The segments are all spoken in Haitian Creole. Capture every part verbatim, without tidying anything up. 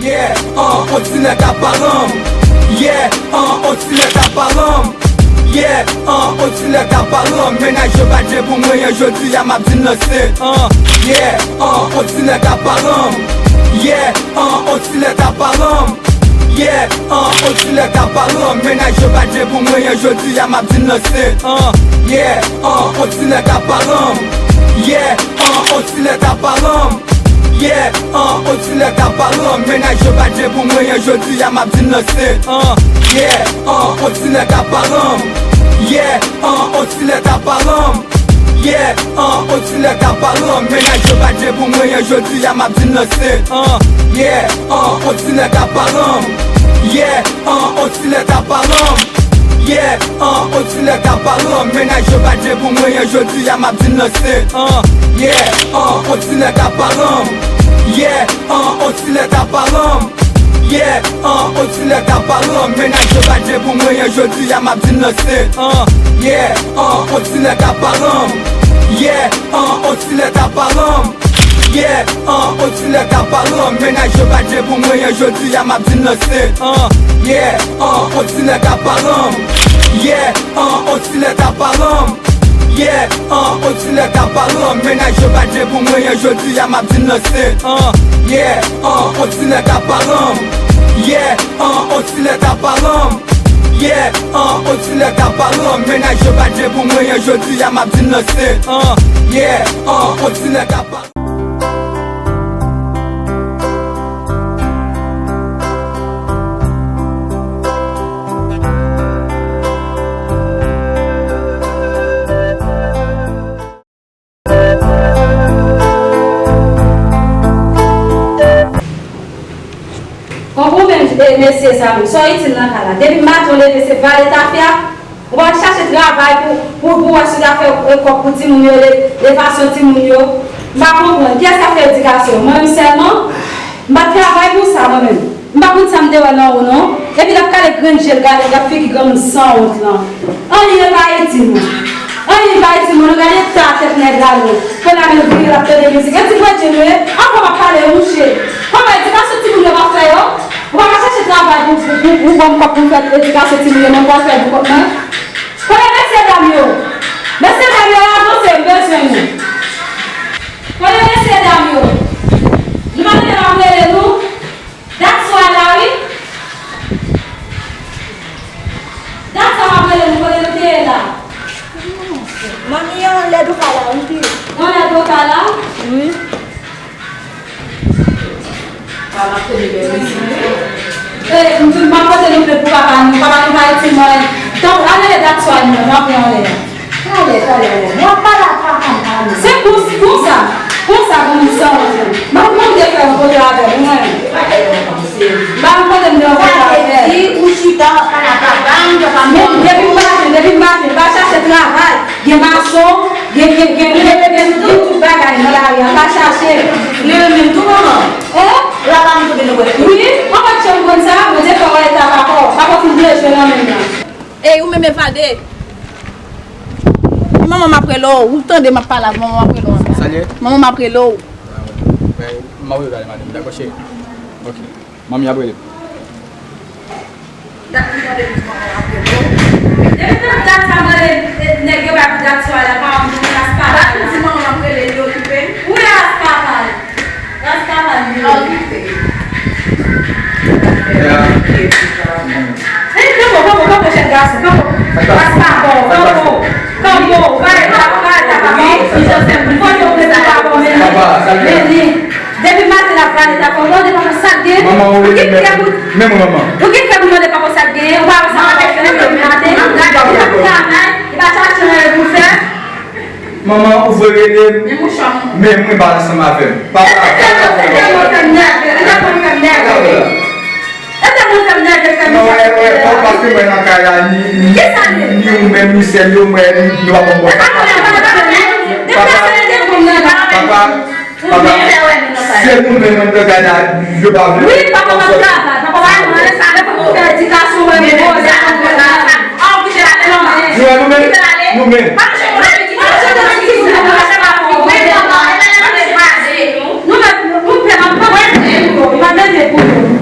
Yeah, an, on ti nèg ap palanm. Yeah, an, on ti nèg ap palanm. Yeah, an, on ti nèg ap palanm. Mennaj yo pa t vle pou mwen, an, jodi a m ap di n lanse. An, yeah, an, on ti nèg ap palanm. Yeah, an, on ti nèg ap palanm. Yeah, an, on ti nèg ap palanm. Mennaj yo pa t vle pou mwen, an, jodi a m ap di n lanse. An, yeah, an, on ti nèg ap palanm. Yeah, an, on ti nèg ap palanm. Yeah, an, on ti nèg ap palanm. Mennaj yo pa t vle pou mwen, an, jodi a m ap di n lanse. An, yeah, an, on ti nèg ap palanm. Yeah, an, on ti nèg ap palanm. Yeah, an, on ti nèg ap palanm. Mennaj yo pa t vle pou mwen, an, jodi a m ap di n lanse. An, yeah, an, on ti nèg ap palanm. Yeah, an, on ti nèg ap palanm. Yeah, an, on ti nèg ap palanm. Mennaj yo pa t vle pou mwen, an, jodi a m ap di n lanse. An, yeah, an, on ti nèg ap palanm. Yeah, an, on ti nèg ap palanm. Yeah, an, on ti nèg ap palanm. Mennaj yo pa t vle pou mwen, an, jodi a m ap di n lanse. An, yeah, an, on ti nèg ap palanm. Yeah, an, on ti nèg ap palanm. Yeah, an, on ti nèg ap palanm. Mennaj yo pa t vle pou mwen, an, jodi a m ap di n lanse. An, yeah, an, on ti nèg ap palanm. Yeah, an, on ti nèg ap palanm. Yeah, an, on ti nèg ap palanm. Mennaj yo pa t vle pou mwen, an, jodi a m ap di n lanse. An, yeah, an, on ti nèg ap palanm. Yeah, an, on ti nèg ap palanm. Yeah, an, on ti nèg ap palanm. Mennaj yo pa t vle pou mwen, an, jodi a m ap di n lanse. An, yeah, an, on ti nèg ap palanm. Konprann menm, e, mesye sa menm, sa w itil nan kay la? Depi maten w leve, se vale tafya. Ou pa chache travay pou, pou, pou wè si w ta fè, e, kòb pou timoun yo, le, levasyon timoun yo. M pa konprann. Kiyès k ap fè edikasyon? Mwen menm sèlman? M pa t travay pou sa, mwen menm. M pa konn sa m te wè nan ou, non. Epi l ap kale grenn je l, gade, gad figi granmoun sanwont lan. Anyen pa itil, non. Anyen pa itil, non. Gade eta tèt nèg la, non. Kounye a menm vire, l ap tande mizik. E ti bredye nou ye? Ankò m ap pale, mouche. Kòman edikasyon timoun yo pa fè yo? Ou pa ka chache travay pou, pou, pou, pou ban m kòb pou m fè edikasyon timoun yo, men m pral fè pou kòb mwen. Kote mesye dam yo? Mesye dam yo, avanse, m bezwen nou. Kote mesye dam yo? Nou pa tande m ap rele nou? Dat sa la, wi. Dat sa m ap rele nou, kote nou te ye la? Manmi, anlè do kay la, wi, pi. Anlè do kay la? Wi. E, m di, m ap pote nou plent pou papa nou. Papa nou pa itil mwen. Tanpri, ale dat swa nou, m ap pran anlè. Talè, talè, talè. W ap pale ak papa m, talè. Se kons-, konsa, konsa pou nou sanwont. M ap mande fè yon kote avè w, mwen. M pa konn kote m te yon kote avè w. Sa vle di, ou chita, w ap pale ak papa m, papa m. Men depi m maten, depi m maten, m pa chache travay. Gen mason, gen, gen, gen, gen, gen, gen tout bagay nan lari a, pa chache. Li menm tou, manman. Hein? Papa m tou vin nan kote. Wi, mwen pa t janm konn sa, Bondye fè w wè eta papa w. Papa w fin byen jwe nan men m nan. Ey, ou menm Evade. Manman m ap rele w, ou tande m ap pale ak manman m ap rele w anba. Sa l ye? Manman m ap rele w. Ah, ok. Ben, m ap rele w talè maten, dakò, cheri? Ok. Manmi ap rele m. Dat ki tande m di manman m ap rele w. Depi nan dat sa m rele, e, nèg yo pa di dat swa la, pa m di ras papa. Dat ki di manman m ap rele, li okipe? Wi, ras papa. Ras papa, li okipe. E, kanpo, kanpo, kanpo, jèn gason, kanpo. Ras papa, kanpo. Kanpo, pale, pale, pale, pale. Wi, jan fè m konn yo fè sa, papa, men li. Depi maten l ap pale, ta fè w mande papa sa k gen. Manman, ou rele men. Men mwen, manman. Ou gen kè pou mande papa sa k gen. Ou pa wè sa papa fè nan maten. Gade, li ap travay, li pa chache anyen pou fè. Manman, ou vre rele m. Men mouchwa, manman. Men mwen pa ansanm avè m. Papa, e sa k ap fè m nève, e sa k ap fè m nève. E sa k ap fè m nève, fè m. Non, wè, wè, paske mwen nan kay la, ni, ni, ni ou menm, ni sè m yo, mwen, nou pa konn bon. Papa, papa, papa, se nou menm nan kay la, yo pa vle. Wi, papa pa travay, papa pa travay, sa fè pou fè edikasyon, wè, men bon, sa fè pou travay. An, ou kite la, non, men. Nou wè nou menm, nou menm. Nou menm, nou pè, nou pa mete pou yo.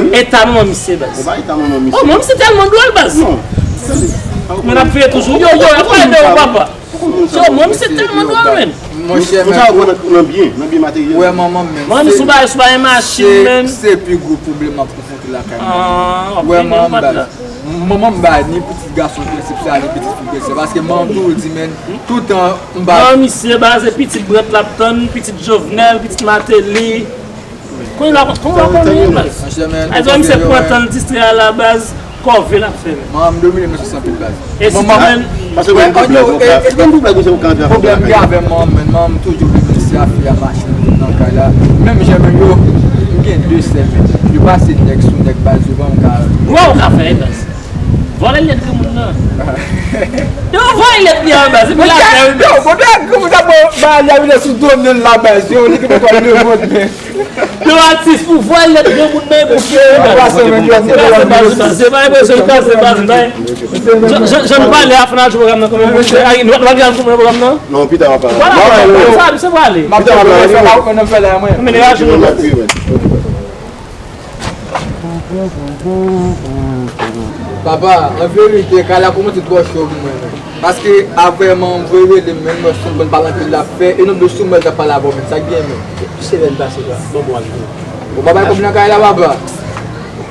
wi. Eta manman misye, baz. Ou pa eta manman misye. Oh, manman misye tèlman dwòl, baz. Non. Tande. Mwen ap veye toujou. Yo, yo, y ap pale de ou, papa. Yo, manman misye tèlman dwòl, menn. Monchè, men, sa w nan, nan byen, nan byen materyèl. Wè, manman, men. Manman misye sou bagay, sou bagay machin, menn. Se pi gwo pwoblèm m ap konfwonte lakay mwen. Ah, w ap veye, baz. Manman m ba ni pitit gason prensip sa, ni pitit fi prensip. Paske manman m toujou di, menn, toutan m ba. Non, misye, baz, se pitit Brandt l ap tann, pitit Jovenel, pitit Martelly. Kounye la, kòman w ap konnen, baz? Ay, zòt misye pran tan l distrè a la, baz, kòve l ap fè, menn. Manman m domine m sou san pil, baz. E si manman, menn. Paske mwen gen pwoblèm, mwen gen pwoblèm, mwen gen pwoblèm avè manman m, menn. Manman m toujou vle menm se afè a machin nan kay la. Menm jan menm yo, m gen de sè, menn. Yo pase nèg sou nèg, baz, yo ban m ka. Wè w ka fè, baz. Vòlè lèt granmoun nan. Yo vòlè lèt li an, baz. Epi l ap fè, wi, baz. Yo, bon, granmoun sa, bon, ba, li a vin sou domèn la, baz. Yo, li ki poko lemonn, men. Yo atis pou vòlè lèt granmoun nan, epi l ap fè, wi, baz. Li kraze, baz, li kraze, baz, li kraze, baz, li kraze. Jan, jan, jan nou pale a, fò n al jwe pwogram nan kanmenm. Ay, nou, nou pa vin al jwe pwogram nan? Non, pita m ap pale. Vwala, vwala, sa, misye prale. Pita m ap pale. Mwen, mwen, mwen, mwen. Papa, an verite, kay la kòmanse twò cho pou mwen, menn. Paske, apre, manman m voye rele m, menn, mwen sou konn pale anpil l ap fè, e non de sou mwen k ap pale avè w, menn, sa k gen, menn. Semèn pase la, manman w al jwenn. Ou pa bay kòb nan kay la, papa?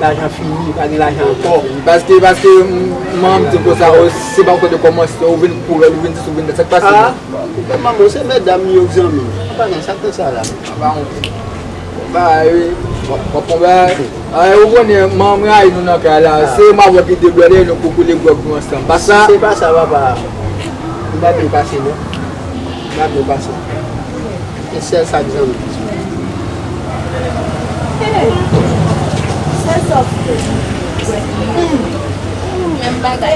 Lajan fini, pa gen lajan ankò. Paske, paske, m, manman m di m konsa, o, se pa ou de kòmanse, ou vin kouri, ou vin di, ou vin di, sa k pase, menn? Ou fè manman, se medam yo k zanmi. Apa nan sa k fè sa la? Apa yon bagay, wi. W ap pran bagay. Ay, ou konnen, manman rayi nou nan kay la. Se mwen avè w ki deblòde, nou pou koule gwòg nou ansanm. Pa sa? Se pa sa, papa. M pa byen pase, non. M pa byen pase. Se sèl sa k zanmi. Sèl sa w fè. Menm bagay.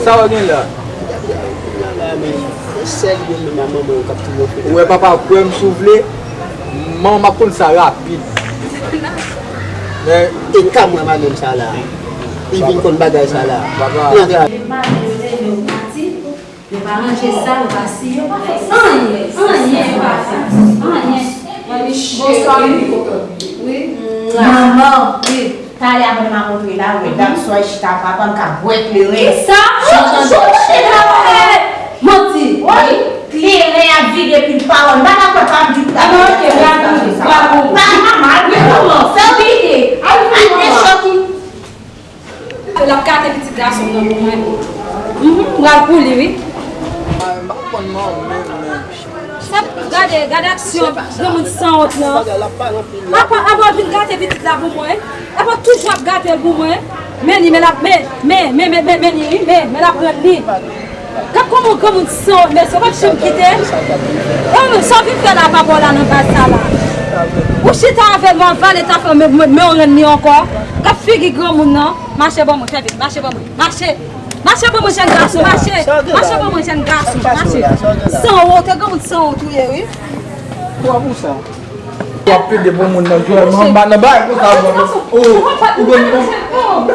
Sa w gen la? Ou wè papa kwè m si w vle, manman m ap konn sa rapid. Men e ka mwen madanm sa la. Li vin konn bagay sa la. Papa. Yo pa ranje sa, yo pa si, yo pa fè anyen, anyen, yo pa fè anyen. Bonswa, wi. Wi. Manman, wi. Talè a pandan m ap antre la, wi, dam swa chita, papa m ka bwè kleren. Kisa? Jan w tande la, manti. Wi. Kleren ap vide pil pawòl. M pa dakò, pa m di pou ta fè sa. Pa gen mal, wi, kòman? Fè w vide. Al fè yon chòk. L ap gate pitit gason m nan pou mwen. Mhm, m pral pou li, wi. M pa konn manman m menm, men. Sa, gade, gade aksyon granmoun sanwont lan. Apa, apa w vin gate pitit la pou mwen. Apa w toujou ap gate l pou mwen. Men li, men l ap, men, men, men, men, men, men li, wi, men, men l ap rann li. Gad kòman yon granmoun sanwont, mesye, w p ap janm kite. Oh, sa w vin fè la, papa w la nan baz sa la. Ou chita avè l, w avale t afè w, men, men, men w rann li ankò. Gad figi granmoun nan. Mache ban mwen, fè vit, mache ban mwen, mache. Mache ban mwen jèn gason, mache. Mache ban mwen jèn gason, mache. Sanwont, granmoun sanwont ou ye, wi. Kwa pou sa? W ap plede pou moun nan jwe, mwen anba nan bagay konsa, mwen. Oh, ou konn, oh, anba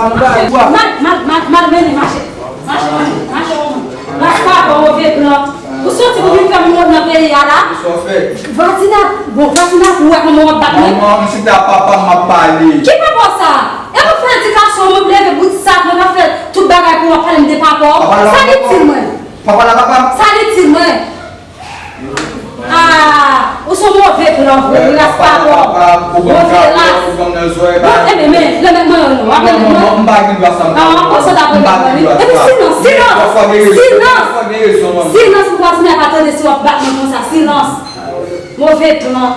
nan bagay, kwa. Mal, mal, mal, mal mennen, mache. Mache, mache, mache, mache. Ras pa bon, move plan. Ou soti pou vin fè moun nan peyi a la? Sa w fè? Vatina, bon, Vatina, ou wè kòman w ap bat mwen? Manman, m se ta papa m ap pale. Ki papa w sa? E mwen fè edikasyon, mwen leve bout sak, mwen pa fè tout bagay pou w ap pale m de papa w? Sa l itil mwen? Papa la, papa m. Sa l itil mwen? Ah, ou se yon move plan vre, wi, ras pa bon. Move ras. Bon, enben, men, remèt mwen yo non. W ap rele non? Non, non, m pa gen dwa sa, m pa gen dwa sa. Ah, konsa w t ap rele non li. Epi silans, silans, silans, silans pou vwazin nan pa tande si w ap bat mwen konsa, silans. Move plan.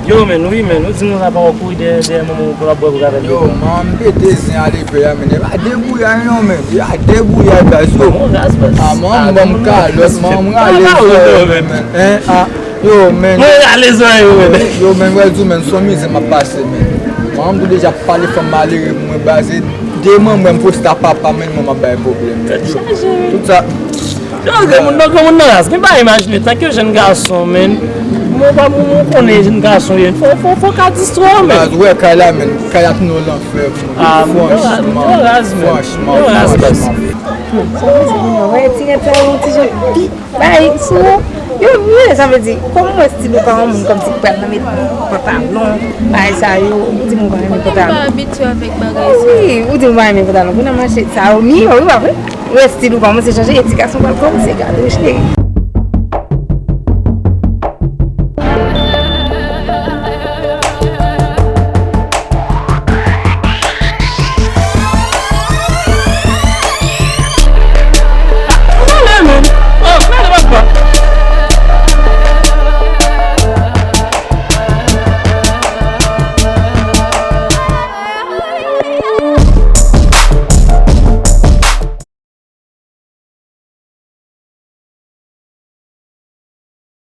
Yo, men, wi, men, ou di moun sa pa wè w kouri dèyè, dèyè manman w pou l ap bwè pou gade. Yo, man, m pete zen ale pè a, men, e pa degouyay non, men, e pa degouyay baz, yo. Bon, ras, baz. Ah, man, m ban m kalòt, man, m rale zòrèy, men. Hein, ah, yo, men. Mwen rale zòrèy, yo, men. Yo, men, wè, di w, men, se yon mizè m ap pase, men. Man, m tou deja pale fanm malere pou mwen, baz, e de manman m posta papa, men, mwen m ap bay pwoblèm, men. Tèt chaje, men. Tout sa. Yo, granmoun nan, granmoun nan ras. Men pa imajine, tanke jèn gason, men. Mwen pa, mwen konnen jèn gason ye. Fò, fò, fò ka distwè w, men. Baz, wè, kay la, men. Kay la tounen yon lanfè pou mwen. Ah, men yo ras, men yo ras, men. Franchman, franchman, franchman. Wè, ti nèg sa, yon ti jan pi bay sou ou. Yo, yo, sa vle di, kòm mwen stil ou pa yon moun kòmsi ki pral nan met pantalon, bagay sa yo, ou di m ou pa renmen pantalon. Ou pa abitye avèk bagay sa. Wi, ou di m ou pa renmen pantalon. Pou nan manchèt sa yo, miyò, wi, pa vre? Ou wè stil ou kòmanse chanje, e ti gason pral kòmanse gade w, cheri.